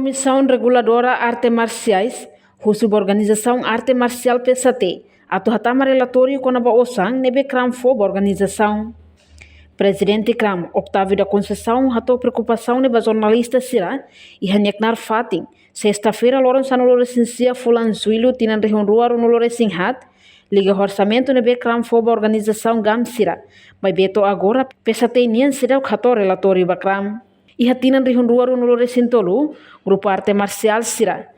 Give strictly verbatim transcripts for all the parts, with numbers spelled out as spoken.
Komisaun Reguladora Arte Marsiais husu ba organizasaun arte marsiál P S A T atu hatama relatóriu kona-ba osan ne'ebé KRAM fó ba organizasaun. Prezidente KRAM, Octavio da Conceição, hato'o preokupasaun ne'e ba jornalista sira iha nia knaar fatin, sesta-feira, loron sanulu-resin-sia fulan Jullu, tinan rihun rua ruanulu-resin-haat, liga orsamentu ne'ebé KRAM fó ba organizasaun GAM sira, maibé to'o agora P S A T nian seidauk hato'o relatóriu ba KRAM. Iha tinan rihun rua ruanulu-resin-tolu, grupu arte marsiál sira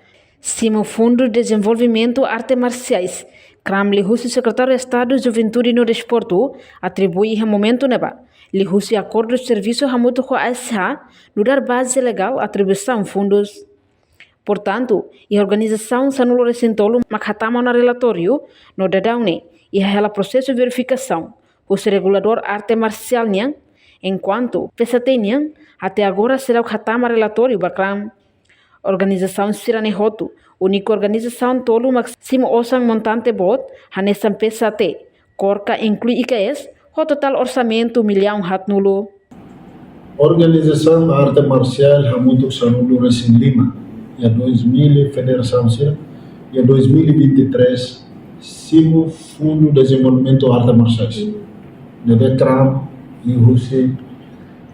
simu Fundu Dezenvolvimentu Arte Marsiais, KRAM, liuhusi Sekretáriu Estadu Juventude no Desportu, atribui iha momentu ne'ebá, liuhusi akordu servisu hamutuk ho A S H, nu'udar baze legál atribuisaun fundus. Portantu, iha organizasaun sanulu-resin-tolu mak hatama ona relatóriu, no daudaun ne'e iha hela prosesu verifikasaun husi reguladór arte marsiál nian, enkuantu P S A T nian até agora seidauk hatama relatóriu ba KRAM. Organizasaun sira-ne'e hotu, úniku organizasaun tolu mak simu osan montante boot, hanesan P S A T, KORKA, inklui I K S, ho totál orsamentu millaun haatnulu. Organizasaun arte marsiál hamutuk sanulu-resin-lima, iha dois mil, federasaun sira, iha dois mil e vinte e três, simu Fundu Dezenvolvimentu Arte Marsiais, ne'ebé KRAM liuhusi,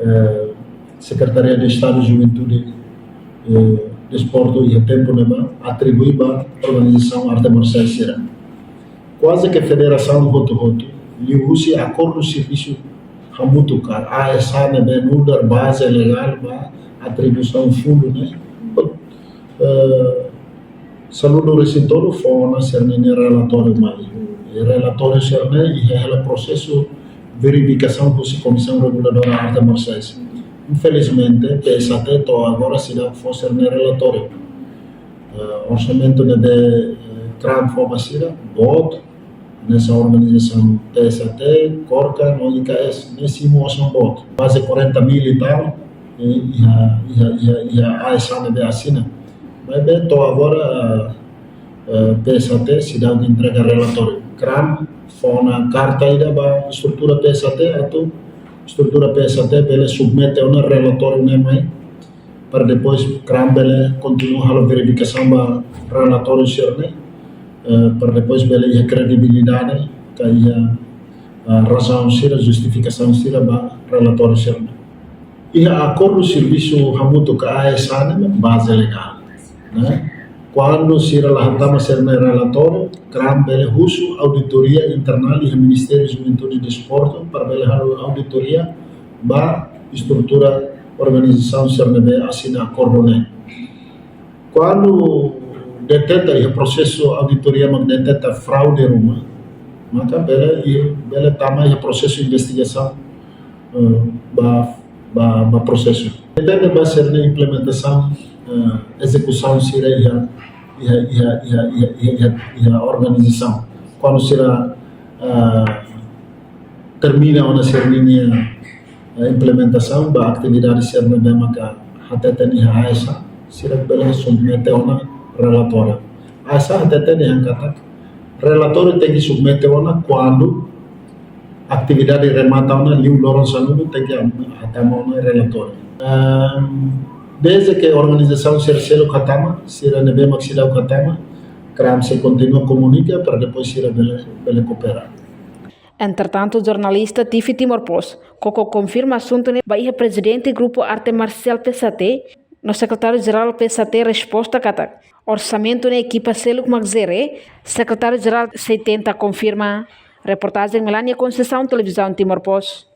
eh, Sekretaria de Estadu Juventude, eh, Desportu iha tempu ne'ebá atribui ba organizasaun arte marsiál sira. Kuaze ke federasaun hotu-hotu, liuhusi akordu servisu hamutuk ho A S H ne'ebé nu'udar baze legál ba atribuisaun fundu ne'e, eh, sanulu-resin-tolu fó ona sira-nia relatóriu mai. I relatóriu sira-ne'e iha hela prosesu verifikasaun husi Komisaun Reguladora Arte Marsiais. Infelizmente, P S A T to'o agora seidauk fó sira-nia relatóriu. Eh, orsamentu ne'ebé, eh, KRAM fó ba sira, boot, hanesan organizasaun P S A T, KORKA, no I K S, ne'e simu osan boot. Kuaze quarenta mil e tal, eh, iha, iha, iha, iha A S H ne'ebé asina. Maibé to'o agora, eh, P S A T seidauk entrega relatóriu. KRAM fó ona karta ida ba estrutura P S A T, atu estrutura P S A T bele submete ona relatóriu ne'e mai, para depois KRAM bele kontinua halo verifikasaun ba relatóriu sira-ne'e, eh, para depois bele iha kredibilidade, ka iha, eh, razaun sira, justifikasaun sira ba relatóriu sira-ne'e. Iha akordu servisu hamutuk ho A S H ne'e baze legál, ne'e. Kuandu sira la hatama sira-nia relatóriu, KRAM bele husu auditoria internál iha Ministériu Juventude e Desportu para bele halo auditoria ba estrutura organizasaun sira ne'ebé asina akordu ne'e. Kuandu deteta iha prosesu auditoria mak deteta fraude ruma, maka bele, bele tama iha prosesu investigasaun, eh, ba, ba, ba prosesu. Depende ba sira-nia implementasaun, eh, ezekusaun sira iha, iha, iha organizasaun. Kuandu sira, eh, termina ona sira-nia, eh, implementasaun ba atividade sira ne'ebé maka hateten iha A S H, sira bele submete ona relatóriu. A S H hateten iha katak relatóriu tenke submete ona kuandu atividade remata ona liu loron sanulu, tenke hatama ona relatóriu. Ehm, desde ke organizasaun sira seluk hatama, sira ne'ebé mak seidauk hatama, KRAM sei kontinua komunika para depois sira bele, bele koopera. Entretantu, jornalista T V Timor Post koko konfirma asuntu ne'e ba iha prezidente Grupu Arte Marsiál P S A T, no sekretáriu-jerál P S A T resposta katak orsamentu ne'e ekipa seluk mak jere, sekretáriu-jerál sei tenta konfirma. Reportajen Melania Conceição, Televizaun Timor Post.